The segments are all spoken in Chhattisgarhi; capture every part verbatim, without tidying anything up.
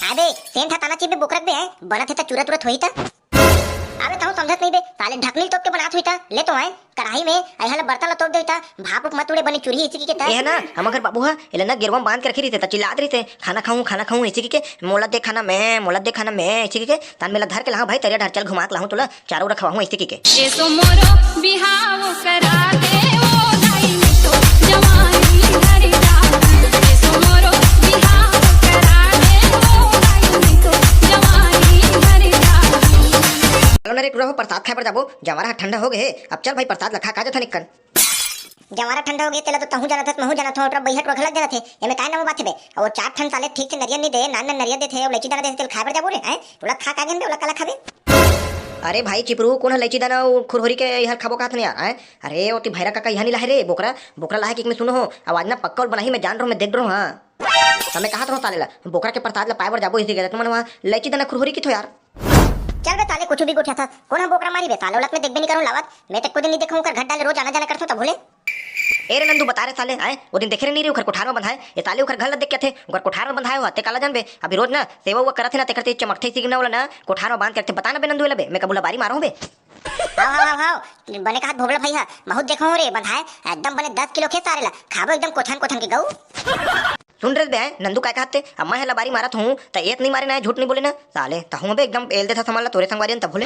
अबे, सेंट ह ताना चिबे बोकरक बे, हैं? बनत हे त चुरत उरत होही त। अबे, तहूं समझत नहीं बे, साले ढकनी ल तोप के बनात होही त, ले तो हैं, कढ़ाई में, अइहा ला बर्तन ला तोप दे होही त, भाप उप मत उड़े बने चुरही इसी की के त। ए है ना, हमर घर बाबू ह, एला ना गेरवा म बांध के रखे रहिथे, त चिल्लात रहिथे, "खाना खाहूं, खाना खाहूं," इसी की के, "मोला दे खाना में, मोला दे खाना में," इसी की के, तन मेला धर के लाहूं भाई, तरिया डहर चल घुमा के लाहूं तोला, चारों रखवाहूं इसी की के। एसो मोरो बिहाव करा दे, ओ दाई में तो जवानी हर जाए। एसो मोरो बिहाव करा दे, ओ दाई में तो जवानी हर जाए। चलो ना रे टूरा हो, प्रसाद खाए बर जाबो। जंवारा ह ठंडा हो गे हे। अब चल भाई, प्रसाद ल खा, का जथन एक्कन। जंवारा ठंडा हो गे, तेला तो तहूं जानत हस, महूं जानत हंव, टूरा बइहा टूरा घलक जानत हे। एमे काय नवा बात हे बे? अउ चार ठन साले ठीक से नरियर नइ दे, नान नान नरियर देथे, अउ लइची दाना देथे, तेला खाए बर जाबो रे, हैं? ओला खा, का गेन बे, ओला काला खाबे? अरे भाई चिपरू, कोन ह लइची दाना अउ खुरहुरी के इहर खाबो कहत हन यार, हैं? अरे, ओती भैरा काका इहाँ नइ लाहे रे, बोकरा, बोकरा लाहे कहिके मैं सुनो हों, अउ आज ना पक्का ओला बनाही, मैं जान रहों, मैं देख डरों, हाँ। त मैं कहत रहों साले ला, बोकरा के प्रसाद ला पाए बर जाबो इसी के, तुमन वहाँ लइची दाना खुरहुरी किथो यार। चल बे साले, कुछु भी गोठियाथस, कोन ह बोकरा मारही बे साले, ओला त मैं देखबे नइ करों लावत, मैं त एको दिन नइ देखों, ओकर घर डाले रोज आना जाना करथों, त भूले। ए रे नंदू, बता रे साले, आय, ओ दिन देखे रे नइ रे, ओखर कोठार म बंधाय। ए साले, ओखर घर ल देख के आथे, ओखर कोठार म बंधाय हो, ते काला जानबे। अभी रोज ना सेवा उवा करत हे ना, तेकर ते चमकथे, सिगना वाला ना, कोठार म बांध के रखथे, बता ना बे नंदू, एला बे, मैं कभू लबारी मारों बे। हाव, हाव, हाव, हाव, बने कहत भोबला भाई हा, महूं देखे हों रे, बंधाय, एकदम बने दस किलो के सारे ला, खाबो एकदम कोथन कोथन के गऊ। सुन रे बे, नंदू काय कहत हे, अब मैं ह लबारी मारत हूँ, त एत नइ मारे ना, झूठ नइ बोले ना, साले, तहूं बे एकदम एल देथस हमन ला तोरे संगवारी अन तभो ले।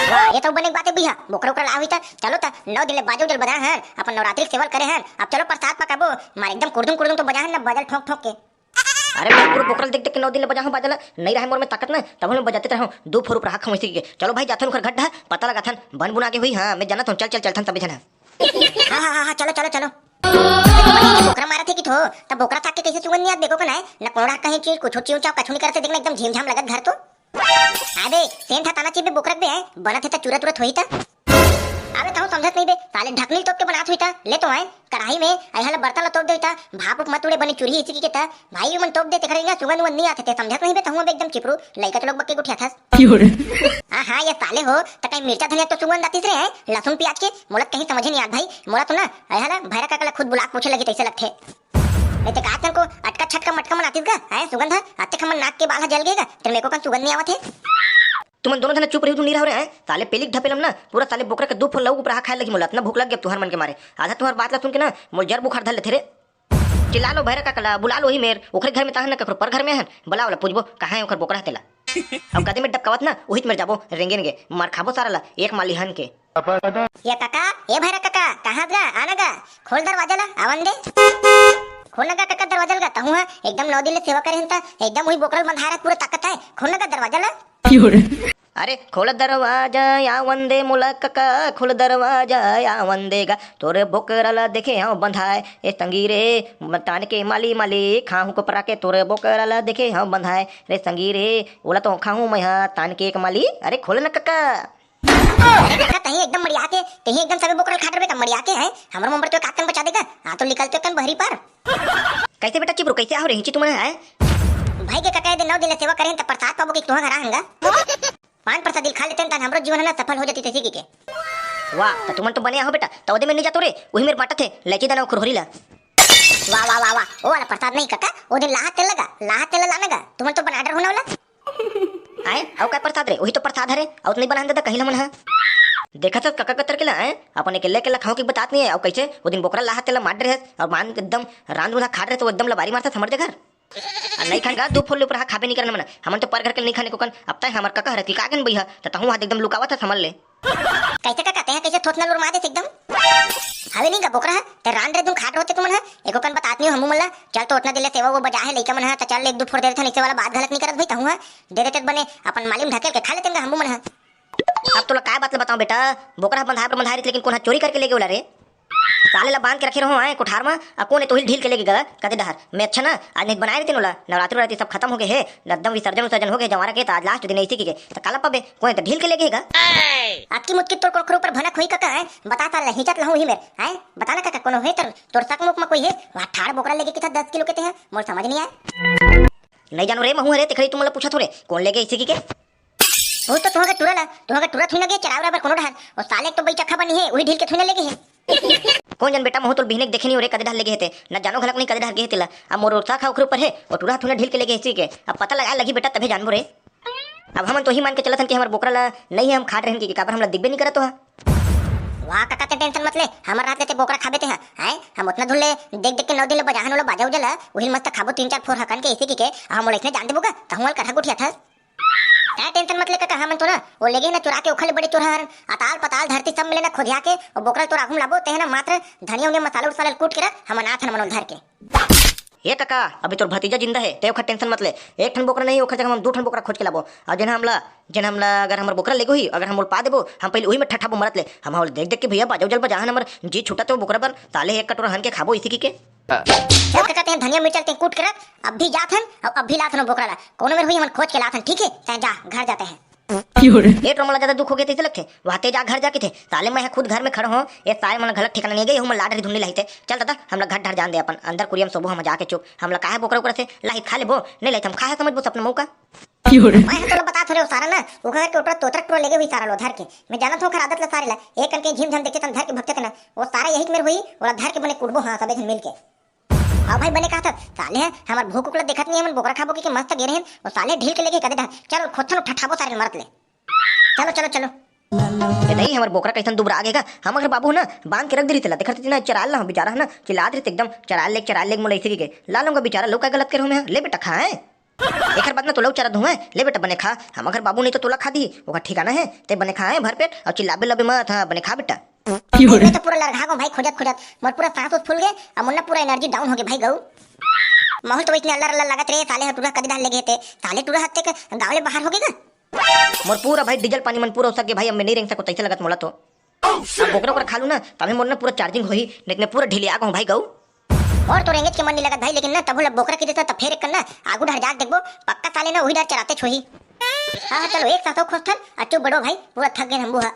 वाह, ये तो बने के बात हे भैया, बोकरा उकरा लाए होही त, चलो त, नौ दिन ले बाजा उजा ल बजाए हन, अपन नवरात्रि के सेवा ल करे हन, अब चलो प्रसाद पकाबो, मार एकदम कुर्दुम कुर्दुम तो बजाए हन ना, बाजा ल ठोंक ठोंक के। अरे मैं पूरा बोकरा ल देख देख के नौ दिन ले बजाहूँ बाजा ल, नइ रहे मोर में ताकत ना, तभो ले बजाते रहूँ, दू फोर उपराहा खाहूँ इसी के। चलो भाई, जाथन ओखर घर डहर, पता लगाथन, बन बुना गे होही, हाँ, मैं जानत हूँ, चल चल चलथन सबे झन ह। हाँ, हाँ, हाँ, हाँ, चलो, चलो, चलो। बोकरा मारत हे किथो, त बोकरा थाक के कइसे सुगंध नइ आत बे, एको कन आय, न कोनो डाहर कहीं चीज, कुछो चिंव चांव, कछु नइ करत हे, देख ना एकदम झीम झाम लगत घर तो। अबे, सेंट ह ताना चिबे बोकरक बे, आय, बनत हे त चुरत उरत होही त। अबे, तहूं समझत नइ बे, साले ढकनी ल तोप के बनात होही त, ले तो आय, कढ़ाई में, अइहा ला बर्तन ला तोप दे होही त, भाप उप मत उड़े बने चुरही इसी की के त, भाई मन तोप दे, तेखर इहाँ सुगंध उगंध नइ आथे, ते समझत नही बे, तहूं अब एकदम चिपरू, लइका के लोग बक के गोठियाथस। क्यों रे? हाँ, हाँ, ये साले हो, त कहीं मिर्चा धनिया तो सुगंध आतिस रे, हैं? लहसुन प्याज के, मोला कहीं समझे नइ आत भाई, मोला तो ना, अइहा ला भैरा काका ला खुद बुला के पूछे लगही तइसे लगथे। नहीं ते का तनको अटका छटका मटका मन आतिस गा, हैं? सुगंध ह, आते खमन नाक के बाल ह जल गे गा, तेरे में एको कन सुगंध नइ आवत हे। तुमन दोनों झन चुप रहिव, तू नइ रहो रे, हैं? साले पेली के ढपेलम ना, पूरा साले बोकरा के दू फोर लऊ उपराहा खाए लगही मोला, अतना भूख लग गे तुहर मन के मारे। आधा तुहर बात ला सुन के ना, मोर जर बुखार धर लेथे रे। चिल्ला लो भैरा काका ला, बुला लो ही मेर, ओखरे घर में ताहन ना ककरो पर घर में हन, बुलाओ ला, पूछबो, कहाँ हे ओखर बोकरा ह तेला। अब कदे में डबकावत ना, उहित मेर जाबो, रेंगे रेंगे, मार खाबो सारा ला, एक माली हन के। ये काका, ए भैरा काका, कहाँ गा, आना गा, खोल दरवाजा ला, आवन दे। खोल ना गा काका दरवाजा ला गा, तहूँ हा, एकदम नौ दिन ले सेवा करे हन त, एकदम उही बोकरा ल बंधाए रह पूरा ताकत हे, खोल ना गा दरवाजा ला। अरे खोल दरवाजा आवन दे मोला कका, खोल दरवाजा आवन दे गा, तोर बोकरा ला देखे हंव बंधाए, ए संगी रे, तान के माली माली, खाहूं कोपरा के तोर बोकरा ला देखे हंव बंधाए, रे संगी रे, ओला तो खाहूं मैं हा तान के एक माली, अरे खोल ना कका। अरे कका, तहीं एकदम मड़िया के, तहीं एकदम सबे बोकरा ल खा डरबे का मड़िया के, हैं? हमरो मोमर तो एक आध कन बचा दे गा, आ तो निकल तो एक कन बहरी पर। कैसे बेटा चिपरू, कैसे आहो रे हिची तुमन, हैं? भाई के कका, ए दे नौ दिन ले सेवा करे हन त प्रसाद पाबो कि तुहा घर आहन गा? पान प्रसाद ल खा लेतेन, तहन हमरो जीवन ह ना सफल हो जातिस तइसे कहिके। वाह, त तुमन तो बने आहो बेटा, त ओदे में नइ जातो रे, उही मेर बांटत हे, लइची दाना अउ खुरहुरी ला। वाह, वाह, वाह, वाह, ओ वाला प्रसाद नहीं कका, ओ दिन लाहा तेल लगा, लाहा तेल लाना गा, तुमन तो बना डर हो ना ओला। आए, अउ काय प्रसाद रे, उही तो प्रसाद हरे, अउ तो नइ बनान दे त कहिला मन ह। देखत हस कका कतर के ला, आए, अपन अकेल्ला अकेल्ला खाहूं कहिके बतात नइ हे, अउ कइसे, ओ दिन बोकरा लाहा तेल ला मार डरे हस, अउ मान एकदम रांध रूंधा खा डरे हस, त ओ एकदम लबारी मारथस हमर जघर। आ नइ खान गा, दू फोर ले उपराहा खाबे नइ करन मन। हमन तो पर घर के नइ खान एको कन। अब तैं हमर कका हरस कि का कन बइहा, त तहूँ हा एकदम लुकावत हस हमर ले। कइसे कका, तेहा कइसे थोथना लोरमा देस एकदम? हवे नइ गा बोकरा हा, ते रांध रे दुन खात रहोते तुमन हा, एको कन बतात नइ हो हमू मन ला। चल तो ओतना दिन ले सेवा वो बजा हे लइका मन हा, त चल एक दू फोर दे देथन, अइसे वाला बात घलक नइ करत भई तहूँ हा। दे देते त बने, अपन माली म ढकेल के खा लेतेन गा हमू मन हा। अब तोला काय बात ल बतावं बेटा, बोकरा ह बंधाए बर बंधाए रहिस, लेकिन कोन ह चोरी करके लेगे ओला रे? साले ला बांध के रखे रहों, आए कोठार म, आ कोन ए तोहिल ढील के लेगे गा, कदे डहर। मैं अच्छा ना, आज नहीं बनाए रहितेन ओला, नवरात्रि वरात्रि सब खतम हो गे हे, एकदम विसर्जन उसर्जन हो गे जंवारा के, त आज last दिन हे इसी कहिके, त काला पाबे, कोन ए त ढील के लेगे गा। अतकी मुतकी तोर कोखरो ऊपर भनक होही कका, आए, बता साले, हिंचत लहूं ही मेर, आए, बता ना कका, कोनो हे तोर, तोर सक मुक म कोई हे, वहाँ ठाड़ बोकरा लेगे किथा दस किलो के ते हे, मोर समझ नइ आए। नइ जानों रे, महूँ हरे, तेखरे तुमन ला पूछत हों रे, कोन लेगे इसी कहिके? ओ तो तुहा के टूरा ला, तुहा के टूरा थोड़ी ना गे चराए उराए बर कोनो डहर। ओ साले एक तो बइचक्खा बनी हे, उही ढील के थोड़ी ना लेगे हे। कोन जन बेटा, महूं तोला बिहने के देखे नइ हों रे, कदे डहर लेगे हे ते। न जानो घलक नहीं कदे डहर गे हे तेला। अब मोर ओरसा खा ओखरे ऊपर हे, अउ टुरा ह थोड़ा ढील के लेगे हे इसी के। अब पता लगा लगही बेटा, तभे जानबो रे। अब हमन तो ही मान के चलत हन कि हमर बोकरा ला नहीं हे, हम खात रहन कि काबर हमला दिखबे नहीं करत हो। वाह कका, ते tension मत ले, हमर रात ले ते बोकरा खाबे ते ह, हैं? हम ओतना धुन ले देख देख के नौ दिन ले बजाहन ओला बाजा उजा ला, उही ल मस्त खाबो तीन चार फोर हकन के इसी की के, हम ओला इसने जान देबो का, तहूं वाल कथा गुठिया थस। तैं tension मत ले कका, हमन तो ना, वो लेगे ना चुरा के ओखर ले बड़े चोर हरन, अताल पताल धरती सब मिले ना खोदिया के, वो बोकरा तोर आघू म लाबो, ते ह ना मात्र धनिया उनिया मसाला उसाला ल कूट के रख, हमन आथन मनोल धर के। ए कका, अभी तोर भतीजा जिंदा हे, ते ओखर tension मत ले। एक ठन बोकरा नहीं, ओखर जगह हम दू ठन बोकरा खोज के लाबो। अउ जेन हमला, जेन हमला, अगर हमर बोकरा लेगो ही, अगर हम ओल पा देबो, हम पहले उही में ठठाबो मरत ले। हम ओल देख देख के भैया बाजा उजा ल बजाहन, हमर जी छूटत हे वो बोकरा बर, ताले एक कटोरा हन के खाबो इसी की के। चल कका, ते धनिया मिर्चा ल ते कूट के रख, अभी जात हन, अउ अभी लात हन वो बोकरा ला। कोनो मेर हुई हमन खोज के लात हन, ठीक हे? तैं जा, घर जाते हैं। ए टोरा, मोला ज्यादा दुख हो गे तइसे लगथे। वहां ते जा घर जा कथे, साले मैं ह खुद घर में खड़ा हों, ए साले मन घलक ठिकाना नइ गे, एहू मन लाडरी धुन नइ लाही ते। चल दादा, हमला घर डहर जान दे अपन, अंदर कुरिया म सोबो हम जाके चुप। हमला काहे बोकरा ओकरा से लाही खा लेबो, नइ लाही त हम खा हे समझबो सपना मउका। मैं ह तोला बतात हो रे ओ सारा ना, ओकर घर के ओटरा तोतरा टुरा लेगे हुई सारा लो धर के। मैं जानत हों ओकर आदत ला सारे ला, एक कन के झिम झम देखते तन धर के भगते ना, वो सारा यही के मेर हुई, ओला धर के बने कुटबो हाँ सबे झन मिल के। हाँ भाई, बने कहा था, साले ह, हमर भूख उकला देखत नहीं, हमन बोकरा खाबो के, के मस्त गे रहेन, वो साले ढील के लेगे कदे डहर, चलो खोथन ठठाबो सारे मरत ले। चलो, चलो, चलो। ए दई, हमर बोकरा कइसन दुबरा गे गा, हमर बाबू ना, बांध के रख दे रहिस तेला, देखत रहिस ना, चराल ना, बेचारा ह ना, चिल्लात रहिस एकदम, चराल लेग, चराल लेग, मोला अइसे कहिके, ला लूंगा बेचारा, लउ का गलत करे हों मैं, ले बेटा खा, हैं? एकर बाद ना तोला चारा दूं, हैं? ले बेटा बने खा, हमर घर बाबू नहीं तो तोला खा दी, ओकर ठिकाना हे, ते बने खा, हैं, भर पेट, अउ चिल्लाबे लबे मत, हाँ, बने खा बेटा। मैं तो पूरा लरघा गो भाई, खोजत खोजत मोर पूरा सांस उस फूल गे, अब मोर ना पूरा energy down हो गे भाई गऊ। माहौल तो वइसने अल्लर अल्लर लागत रे, साले ह टूरा कदे डहर लेगे हे ते, साले टूरा हत्ते के गाँव ले बाहर हो गे गा। मोर पूरा भाई डीजल पानी मन पूरा उसक गे भाई, अब मैं नहीं रेंग सको तइसे लगत मोला तो। अब बोकरा ओकरा खा लूं ना, तभे मोर ना पूरा charging होही, नहीं तो मैं पूरा ढिलिया गो भाई गऊ। मोर तो रेंगेच के मन नहीं लगत भाई, लेकिन ना तभो ला बोकरा के देता त फेर एक कन ना आगू डहर जाके देखबो, पक्का साले ना उही डहर चराते छोही। हाँ, हाँ, चलो एक साथ खोजथन, अच्चू बड़ो भाई, पूरा थक गए हमू हा।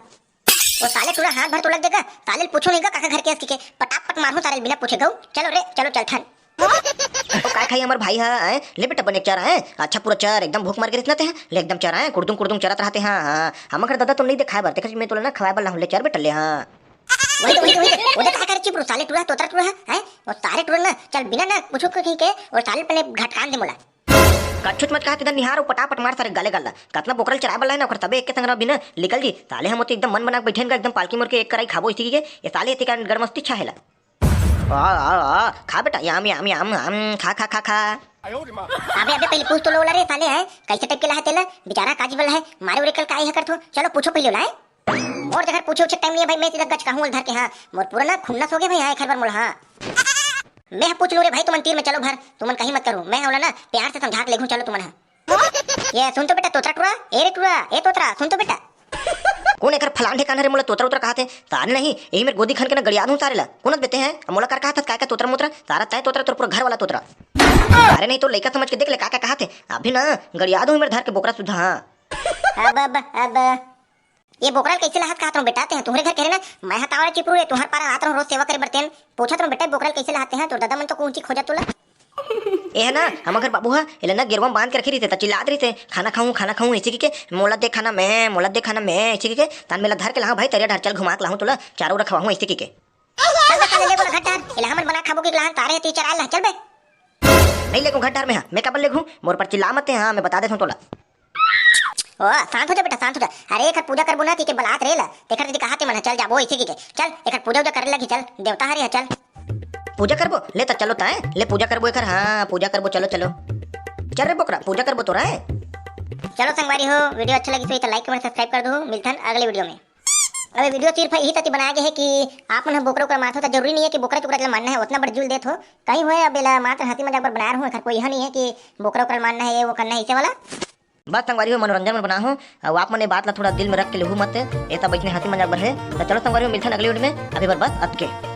वो साले टूरा हाथ भर तो लग देगा, साले ल पूछो नहीं गा काका घर के हस के, पटापट मारहूं साले ल बिना पूछे गऊ। चलो रे, चलो चलथन। वो काय खाही हमर भाई ह, हैं? ले बेटा बने चर, हैं? अच्छा पूरा चर, एकदम भूख मर गे रहिस ना ते ह, ले एकदम चर, हैं? कुड़दुम कुड़दुम चरत रहते, हाँ, हाँ। हमर घर दादा तो नहीं देखाए बर, तेकर मैं तोला ना खवाए बर लाहूं, ले चर बेटा ले, हाँ। वही तो, वही तो, वही तो, वो देख का करे चिपरू, साले टूरा, तोतरा टूरा है, हैं? वो सारे टूरा ना, चल बिना ना पूछो कहीं के, वो साले पहले घटकान दे मोला। कच्छुच मत कहा, तेदन निहार, वो पटापट मार सारे गाले गाला। कतना बोकरा ल चराए बर लाए ना, ओकर सबे एक के संग रह बिना निकल जी। साले हम ओती एकदम मन बना के बैठे हन गा, एकदम पालकी मोर के एक कराई खाबो इसी के। ये साले एती कारण गड़मस्ती छाहेला। आ, आ, आ, खा बेटा, याम, याम, याम, याम, खा, खा, खा, खा। अबे, अबे, पहले पूछ तो लो ला रे साले, हैं? कैसे type के ला है तेला? बेचारा काजी वाला है, मारे उरे कल का आई है कर थो। चलो, पूछो पहले ला, हैं? मोर जगह पूछे उछे टाइम नहीं है भाई, मैं सीधा गचकाहूं ओला धर के, हाँ। मोर पूरा ना खुन्नस हो गया भाई, हाँ, एक हर बार मोला, हाँ। मैं ह पूछ लूं रे भाई, तुमन तीर में चलो भर, तुमन कहीं मत करो, मैं ओला ना प्यार से समझा के लेगहूं, चलो तुमन ह। ये सुन तो बेटा तोतरा टुरा, ए रे टुरा, ए तोतरा, सुन तो बेटा। कोन एकर फलान ठिकाना रे, मोला तोतरा उतरा कहाथे? सारे नहीं, यही मेर गोदी खन के ना गड़िया दूं सारे ला। कोन बेटे हैं? मोला कर कहाथस, काय का तोतरा मोतरा? सारा तय तोतरा, तोर पूरा घर वाला तोतरा। अरे नहीं तो लइका समझ के देख ले, काय का कहाथे? अभी ना गड़िया दूं मेर धर के बोकरा सुधा, हाँ। अब, अब, अब। ये बोकरा ल कइसे लाहत कहात रहूं बेटा, ते ह तुहरे घर के हरे ना, मैं ह तावरा चिपरू रे, तुहर पारा आत रहूं रोज सेवा करे बर तेन, पूछत रहूं बेटा, बोकरा ल कइसे लाहत ते ह, तोर दादा मन तो कौची खोजत तोला। ए ह ना, हमर घर बाबू ह, एला ना गेरवा म बांध के रखे रहिसे, त चिल्लात रहिसे, "खाना खाऊं, खाना खाऊं," ऐसे कहिके, "मोला दे खाना मैं, मोला दे खाना मैं," ऐसे कहिके, तान मेला धर के लाहूं भाई, तरिया डहर चल घुमा के लाहूं तोला, चारा उरा खवाहूं ऐसे कहिके। चल बे, चल ले बोला घट्टा, एला हमन बना खाबो के लाहन तारे हे, ती चराल ला, चल बे। नहीं लेगहूं घट्टा में, हां, मैं काबर लेगहूं, मोर पर चिल्ला मत ते, हां, मैं बता देथंव तोला। ओ, शांत हो जा बेटा, शांत हो जा। अरे, एकर पूजा करबो ना, कहिके बलात रे ला। तेकर दीदी कहा ते मन ह, चल जाबो, ऐसे कहिके। चल, एकर पूजा उजा करे लगी, चल। देवता हरे ह, चल। पूजा करबो? ले त चलो ताए, ले पूजा करबो एकर, हां, पूजा करबो, चलो, चलो। चल रे बोकरा, पूजा करबो तोरा, हैं? चलो संगवारी हो, video अच्छा लगी तो like, comment, subscribe कर दो। मिलथन अगले video में। अबे video सिर्फ इही तती बनाया गया है कि आप मन ह बोकरा उकरा मारथो त जरूरी नहीं है कि बोकरा चुकरा ला मारना है, उतना बड़ जुल देत हो। कहीं होए, अब एला मात्र हंसी मजाक बर बनाए रहूं, एकर कोई यह नहीं है कि बोकरा उकरा मारना है, ये वो करना है, ऐसे वाला। बस संगवारी हो, मनोरंजन बर बनाए हों, अउ आप मन ये बात ला थोड़ा दिल में रख के लेहू मत, ये सब इसने हंसी मजाक बर है। तो चलो संगवारी हो, मिलथन अगले video में, अभी बर बस अतके।